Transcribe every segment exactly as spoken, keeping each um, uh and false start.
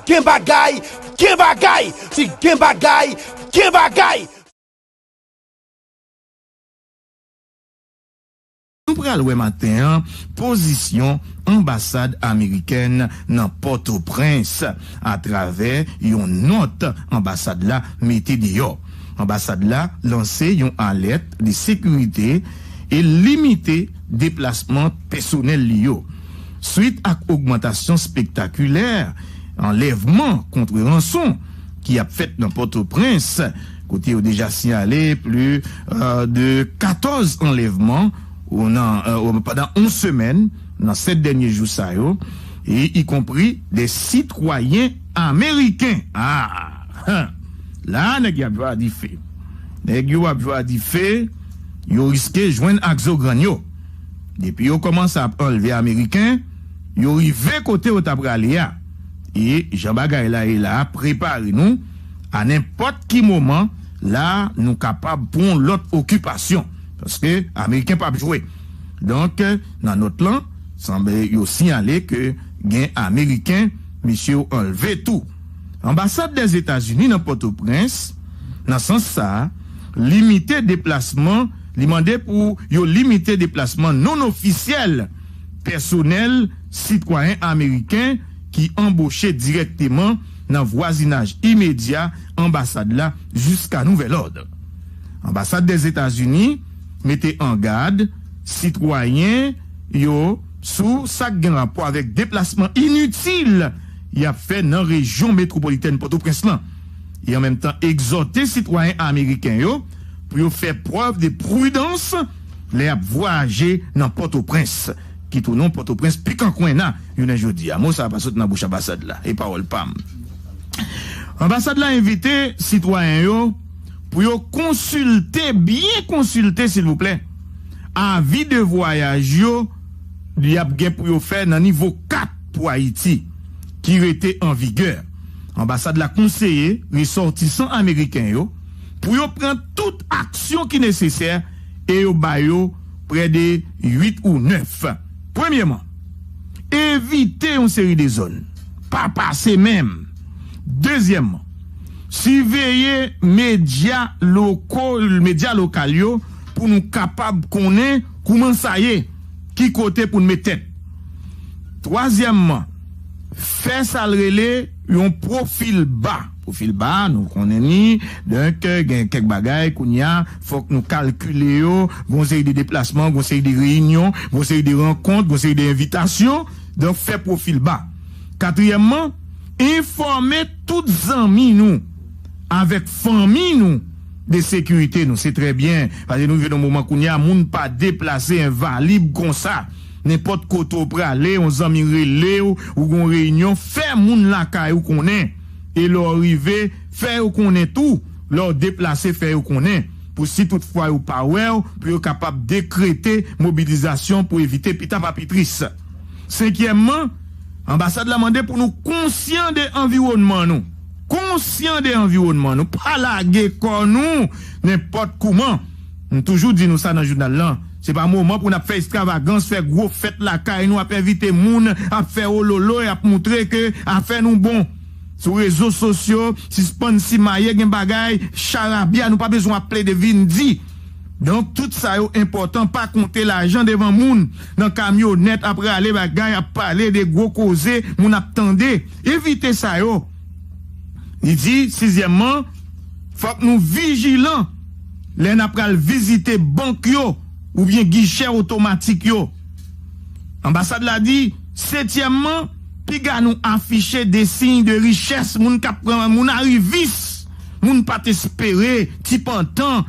Gen bagay, gen bagay, si gen bagay, gen bagay. Nou pral wè maten an pozisyon anbasad amerikèn nan Pòtoprens atravè yon nòt anbasad la mete deyò. Anbasad la lanse yon alèt de sekirite e limite deplasman pèsonèl li yo. Swit ak ogmantasyon spektakilè anlèvman kont ranson ki ap fèt nan Pòtoprens, kote yo deja siyale pli de katòz anlèvman pandan yon semèn nan sèt dènye jou sa yo, e ikonpri de sitwayen ameriken. Ah! La nèg y ap jwe a dife. Nèg yo ap jwe a dife, yo riske jwenn ak zo grann yo. Depi yo kòmanse ap anlve ameriken, yo rive kote yo ta prale a. E jan bagay la ye la, prepare nou a nenpòt ki moman la nou kapab pran yon lòt okipasyon. Paske ameriken p ap jwe. Donk, nan nòt lan, sanble yo siyale ke gen ameriken misye yo anlve tou. Anbasad Dèzetazini nan Pòtoprens, nan sans sa a, limite deplasman, li mande pou yo limite deplasman non ofisyèl pèsonèl sitwayen ameriken ki anboche dirèkteman nan vwazinaj imedya anbasad la jiska nouvèl òd. Anbasad Dèzetazini mete an gad sitwayen yo sou sa k gen rapò avèk deplasman initil y ap fè nan rejyon metwopolitèn Pòtoprens lan, e an menm tan egzòte sitwayen ameriken yo pou yo fè prèv de pridans lè y ap vwayaje nan Pòtoprens. Kit ou non, Pòtoprens pikan kwenna jounen jodi a. Mo sa a pa sot nan bouch anbasad la, e pawòl pa m. Anbasad la envite sitwayen yo pou yo konsilte, byen konsilte silvouplè, avi de vwayaj yo y ap gen pou yo fè nan nivo kat pou Ayiti ki rete an vigè. Anbasad la konseye resòtisan ameriken yo pou yo pran tout aksyon ki nesesè e yo ba yo prè de uit ou nèf. Premyèman, evite yon seri de zòn. Pa pase menm. Dezyèmman, siveye medya loko, medya lokal yo pou nou kapab konnen kouman sa ye, ki kote pou n met tèt. Twazyèmman, fè sa l rele yon pwofil ba. Pwofil ba, nou konnen ni, donk, gen kèk bagay, kounye a, fòk nou kalkile yo, gon seri de deplasman, gon seri de reyinyon, gon seri de rankont, gon seri de envitasyon, donk, fè pwofil ba. Katriyèmman, enfòme tout zanmi nou avèk fanmi nou de sekirite nou. Se trè byen, paske nou rive nan moman kounye a, moun pa deplase envalib konsa. Nenpòt kote w prale, yon zanmi rele w, ou gon reyinyon, fè moun lakay ou konnen. E lè w rive, fè yo konnen tou. Lè w deplase, fè yo konnen. Pou si toutfwa yo pa wè w, pou yo kapab dekrete mobilizasyon pou evite pita pa pi tris. Senkyèmman, anbasad la mande pou nou konsyan de anviwònman nou. Konsyan de anviwònman nou. Pa lage kò nou nenpòt kouman. M toujou di nou sa nan jounal lan. Se pa moman pou n ap fè ekstravagans, fè gwo fèt lakay nou, ap envite moun, ap fè ololo e ap moutre ke afè nou bon. Sou rezo sosyo, sispann simaye gen bagay, charabya, nou pa bezwen ap plede vin di. Donk, tout sa yo enpòtan, pa konte lajan devan moun nan kamyonèt, ap rale bagay, ap pale de gwo koze, moun ap tande. Evite sa yo. Li di, sizyèmman, fòk nou vijilan lè n ap pral vizite bank yo oubyen gichè otomatik yo. Anbasad la di, setyèmman, piga nou afiche de siy de richès, moun k ap pran, moun arivis, moun pa t espere, ti pantan,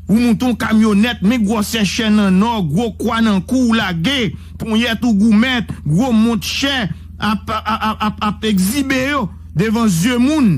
ou moute yon kamyonèt, men gwòsè chè nan nò, gwo kwa nan kou, ou lage, ponyèt ou goumèt, gwo mont chè, ap, ap, ap, ap, ap egzibe yo devan zye moun.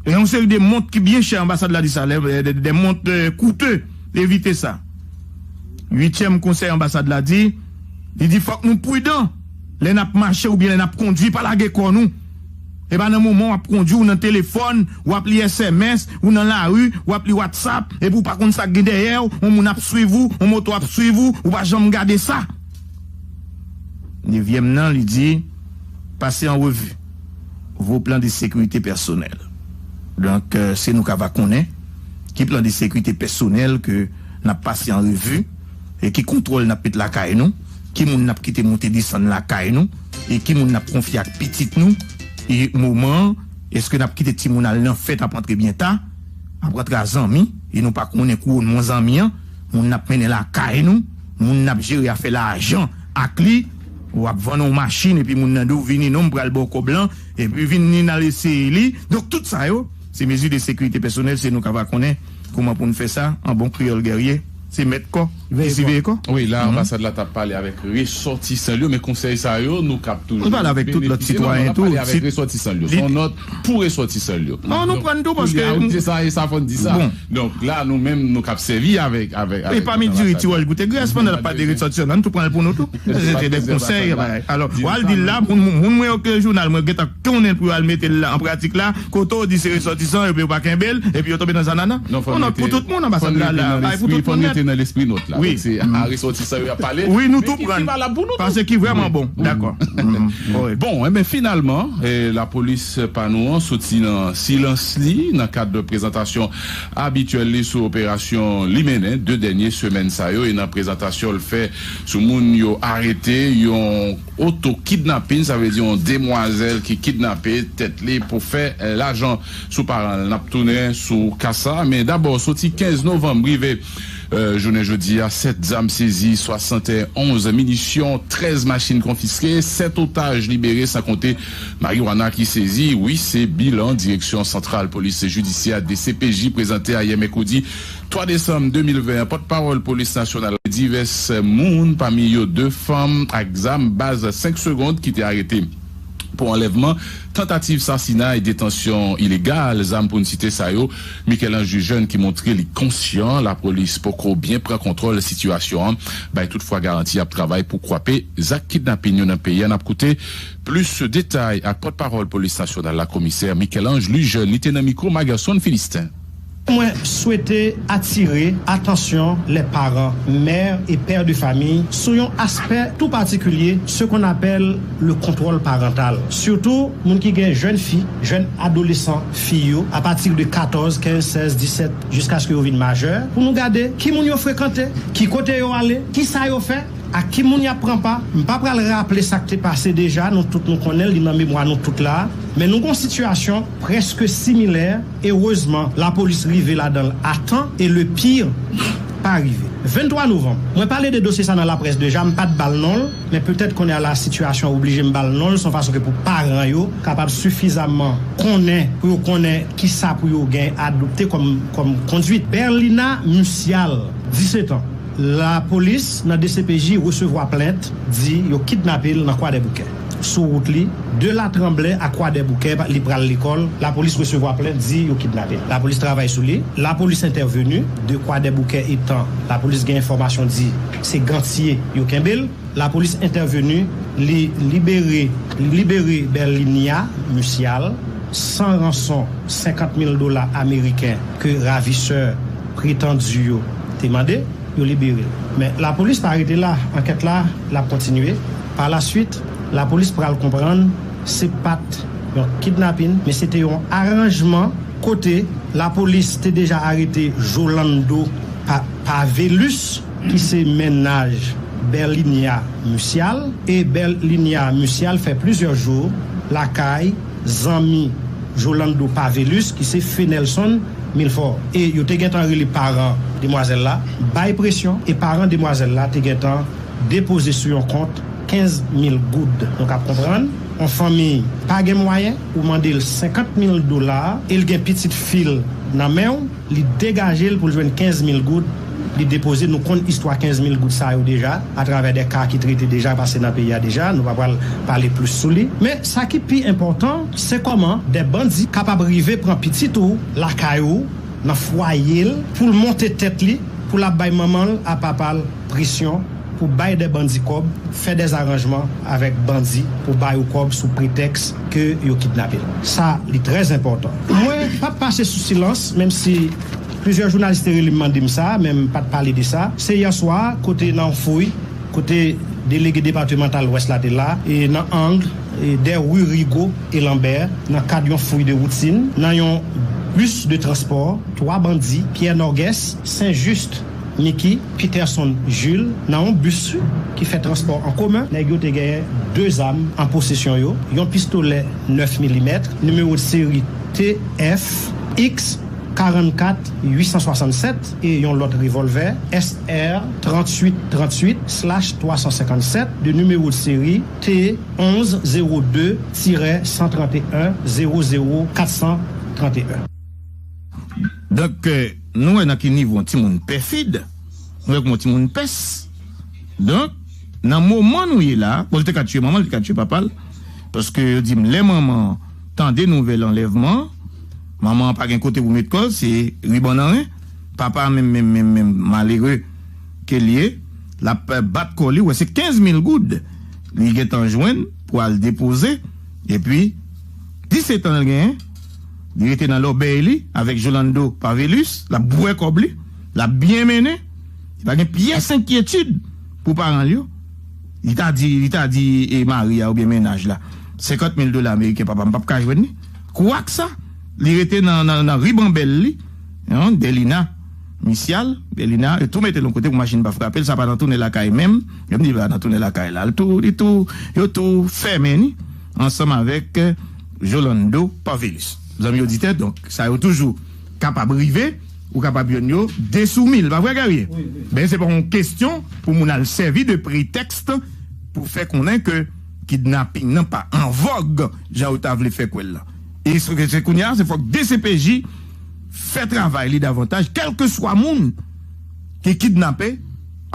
E yon seri de mont ki byen chè, anbasad la di sa, de, de, de mont, eh, koute, evite sa. Uityèm konsèy anbasad la di, li di fòk nou pridan lè n ap mache oubyen lè n ap kondui, pa lage kò nou. E pa nan moman w ap kondui, ou nan telefòn, w ap li S M S, ou nan lari, w ap li WhatsApp, epi w pa konn sa k gen dèyè w, yon moun ap swiv ou, yon moto ap swiv ou, ou pa janm gade sa. Nevyèm nan, li di, Pase an revi vos plans de sécurité personnelle. Donk, euh, se nou k ava konnen ki plan de sekirite pèsonèl ke n ap pase an revi e ki kontwòl n ap met lakay nou, ki moun n ap kite monte desann lakay nou e ki moun n ap konfye ak pitit nou. E moman an, èske n ap kite timoun al nan fèt, ap antre byen ta, ap rantre a zanmi, e nou pa konnen kou nou zanmi an, moun n ap mennen lakay nou, moun n ap jere afè lajan ak li, w ap vann yon machin epi moun nan di w vini non, m pral ba w kòb lan, epi vini n al eseye li. Donk tout sa yo, se mezi de sekirite pèsonèl, se nou k ava konnen kouman pou n fè sa an bon kreyòl gèrye. Se mèt kò ki siveye kò. Wi, la, anbasad la t ap pale avèk resòtisan l yo, men konsèy sa yo, nou k ap toujou benefisye. Nou pale avèk tout lòt sitwayen tou. N ap pale avèk resòtisan l yo. Se yon nòt pou resòtisan l yo. Non, nou pran tou paske se sa, e sa fò n di sa. Donk la, nou menm, nou k ap sèvi avèk, avèk, avèk. E pami diri ti wòch goute grès, pandan n ap pale de resòtisan, nou tou pran l pou nou tou. Se te de konsèy. Alò, w al di l la, moun, moun mwen yo ke jounal mwen gentan konnen pou yo al mete l la an pratik la, kote w di se resòtisan, epi yo pa kenbe l, epi yo tonbe nan zanana. Non, fò n mete, fò n mete nan lespri, fò n mete nan lespri nòt la. Wi. Donk se a resòtisan yo y ap pale. Wi, nou tou pran. Paske ki vrèman bon. Dakò. Bon, enben, finalman, eh, lapolis pa nou an soti nan silans li nan kad prezantasyon abityèl li sou operasyon li mennen de dènye semèn sa yo, e nan prezantasyon l fè sou moun yo arete, yon oto kidnapin, sa vle di yon demwazèl ki kidnape tèt li pou fè lajan sou paran l. N ap tounen sou ka sa, men dabò, soti kenz novanm rive, euh, jounen jodi a, sèt zam sezi, swasann e onz minisyon, trèz machin konfiske, sèt otaj libere, san konte mariwana ki sezi. Wi, se bilan Direksyon Santral Polis Jidisyè, D C P J, prezante ayè mèkredi twa desanm de mil ven an. Pòtpawòl Polis Nasyonal, divès moun, pami yo de fanm ak zam, baz senk segond, ki te arete pou anlèvman, tantativ sasinay, detansyon ilegal, zam pou n site sa yo. Michel-Ange Jeune ki montre li konsyan lapolis poko byen pran kontwòl sitiyasyon an, bay toutfwa garanti y ap travay pou kwape zak kidnapin yo nan peyi a. N ap koute plis detay ak pòtpawòl Polis Nasyonal la, Komisè Michel-Ange Jeune, li te nan mikwo Magerson Philistin. Mwen swete atire atansyon les parents, mères et pères de famille, sou yon aspè tou patikilye, ce qu'on appelle le contrôle parental. Sitou moun ki gen jèn fi, jèn adolesan fi yo, apati de katòz, kenz, sèz, disèt, jiskaske yo vin majè, pou nou gade ki moun yo frekante, ki kote yo ale, ki sa yo fè, ak ki moun y ap pran pa. M pa pral raple sa k te pase deja, nou tout nou konnen l, li nan memwa nou tout la. Men nou gon sitiyasyon prèske similè. Erezman, lapolis rive ladan l a tan e le pire pa rive. Venntwa novanm, mwen pale de dosye sa nan laprès deja, m pa t ba l non l, men petèt kounye a la sitiyasyon oblije m ba l non l, se yon fason ke pou paran yo kapab sifizamman konnen, pou yo konnen ki sa pou yo gen adopte kòm, kòm kondwit. Berlina Musial, disèt an. Lapolis nan D C P J resevwa plent, di yo kidnape l nan Kwadèboukè. Sou wout li, de Latranblè a Kwadèboukè, li pral lekòl, lapolis resevwa plent, di yo kidnape l. Lapolis travay sou li, lapolis entèveni, de Kwadèboukè etan lapolis gen enfòmasyon di se Gantye yo kenbe l, lapolis entèveni, li libere, libere Berlinia Musial, san ranson senkant mil dola ameriken ke ravisè pretandi yo te mande, yo libere l. Men lapolis pa rete la, ankèt la, l ap kontinye. Palaswit, lapolis pral konprann se pa t yon kidnapin, men se te yon aranjman kote lapolis te deja arete Jolando Pa-, Pavelus, ki se mennaj Berlinia Musial, e Berlinia Musial fè plizyè jou lakay zanmi Jolando Pavelus, ki se Fenelson Milfort. E yo te gentan rele paran demwazèl la, bay presyon, e paran demwazèl la te gentan depoze sou yon kont kenz mil goud. Nou kab konprann, yon fanmi pa gen mwayen, ou mande l senkant mil dola, e l gen pitit fi l nan men w, li degaje l pou l jwenn kenz mil goud, li depoze. Nou konn istwa kenz mil goud sa yo deja, atravè de ka ki trete deja, pase nan peyi a deja, nou pa pral pale plis sou li. Men sa ki pi enpòtan, se kòman de bandi kapab rive pran pitit ou lakay ou, nan fwaye l, pou l monte tèt li, pou l ap bay manman l a papa l presyon pou bay de bandi kòb, fè de aranjman avèk bandi pou ba yo kòb sou pretèks ke yo kidnape l. Sa, li trè enpòtan. Mwen p ap pase sou silans, menm si plizyè jounalis te rele m mande m sa, men m pa t pale de sa. Se yè swa, kote nan Fouy, kote delege depatmantal Lwès la te la, e nan Ang, e, dè ri Rigaud e Lambert, nan kad yon fouy de woutin, nan yon bis de transpò, twa bandi, Pierre Norguès, Saint Juste, Mickey, Peterson Jules, nan yon bis ki fè transpò an komen, nèg yo te genyen de zam an posesyon yo, yon pistolè nèf milimèt, nimewo de seri T F X karannkat uit san swasannsèt e yon lòt revòlvè S R tranntuit tranntuit slash twa san senkannsèt de nimewo de seri T onz zewo de tirè san tranteyen zewo zewo kat san tranteyen. Donk, eh, nou wè nan ki nivo yon timoun pèfid, nou wè kòman yon timoun pès. Donk, nan moman nou ye la, bon, li te ka tiye manman l, li te ka tiye papa l, paske yo di m lè manman an tande nouvèl anlèvman an, manman an pa gen kote pou met kò l, se riban nan ren, papa a menm, menm, menm, menm, malere ke l ye, l ap bat kò li, wè se kenz mil goud li gentan jwenn pou al depoze, epi disèt an l genyen, li rete nan lòbèy li avèk Jolando Pavelus, l ap bwè kòb li, l ap byen mennen, li pa gen pyès enkyetid pou paran l yo. Li ta di, li ta di e mari a oubyen mennaj la, senkant mil dola ameriken papa m p ap ka jwenn li. Kwak sa, li rete nan, nan, nan ribanbèl li, hein, Delina Misyal, Delina, yo tou mete l yon kote pou machin pa frape l, sa pa nan tounen lakay menm, yo m di pa nan tounen lakay la, l tou, li tou, yo tou fèmen li ansanm avèk eh, Jolando Pavelus. Zanmi oditè, donk, sa yo toujou kapab rive, ou kapab jwenn yo de sou mil, pa vre, Guerrier? Men se pa yon kesyon pou moun al sèvi de pretèks pou fè konnen ke kidnaping nan pa an vòg jan yo ta vle fè kwè l lan. E se, se kounye a, se fòk D C P J fè travay li davantaj, kèlkeswa moun ki kidnape,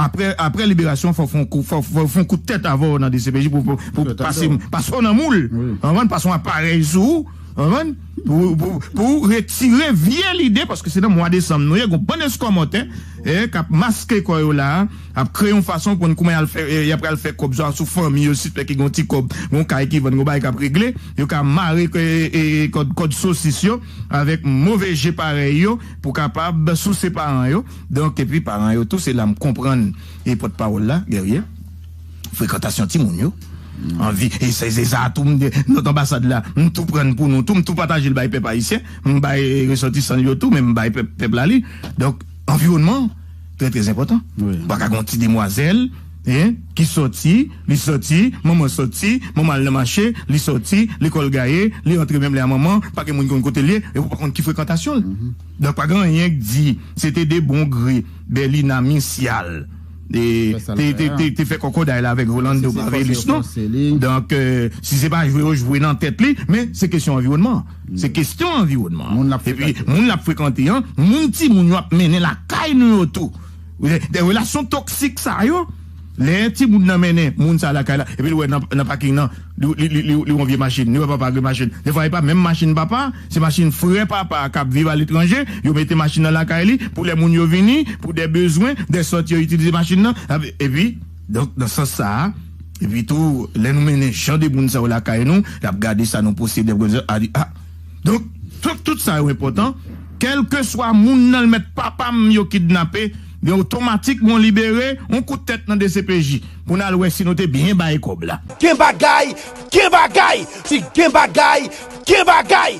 apre, apre liberasyon, fò fè yon kou, fò, fò fè yon kout tèt avè w nan D C P J pou, pou, pou pase, pase w nan moul. Konprann? Pase yon aparèy sou ou. Konprann? Pou, pou, pou retire vye lide, paske se nan mwa desanm nou ye, gon bann eskòmòtè, eh, k ap maske kò yo la, ap kreye yon fason pou n kouman y al fè, eh, y ap pral fè kòb swa sou fanmi yo, si fè ki gon ti kòb, gon kay ki vann, gon bagay k ap regle, yo ka mare, eh, eh, kòd, kòd sosis yo avèk move je parèy yo pou kapab souse paran yo. Donk, epi paran yo tou, se la m konprann e pòtpawòl la, Guerrier. Frekantasyon timoun yo. Anvi, e se, se sa tou, m de, nòt anbasad la, m tou pran l pou nou tou, m tou pataje l bay pèp ayisyen, m bay resòtisan l yo tou, men m bay pèp, pèp la li. Donk, anviwònman, trè, trè enpòtan. Ou pa ka gen yon ti demwazèl, hein, ki sòti, li sòti, manman sòti, manman al nan mache, li sòti, lekòl gaye, li rantre menm lè a manman, pa gen moun ki konn kote l ye, e ou pa konn ki frekantasyon l. Donk, pa gen anyen k di, se te de bon gre, Berlina Misyal. E, te, te, te, te fè kòkòday la avèk Rolando Pavelus, non? Donk, eh, si se pa jwe yo jwe nan tèt li, men se kesyon anviwònman. Se kesyon anviwònman. Epi, moun l ap frekante an, moun timoun yo ap mennen lakay nou yo tou. De, de relasyon toksik sa yo, lè timoun nan mennen moun sa lakay la, epi l wè nan, nan paking nan, li, li, li, li, li wè yon vye machin, li wè papa gen machin. Defwa, e pa menm machin papa, se machin frè papa k ap viv aletranje, yo mete machin nan lakay li, pou lè moun yo vini, pou de bezwen, de sòt yo itilize machin nan. Epi, donk, nan sans sa a, epi tou, lè nou mennen jan de moun sa yo lakay nou, l ap gade sa nou posede, a di, a. Donk, tout, tout sa yo enpòtan, kèlkeswa moun nan l mèt papa m yo kidnape, gen otomatik bon libere, yon kout tèt nan D C P J, pou n al wè si nou te byen bay kòb la. Gen bagay, gen bagay, si gen bagay, gen bagay.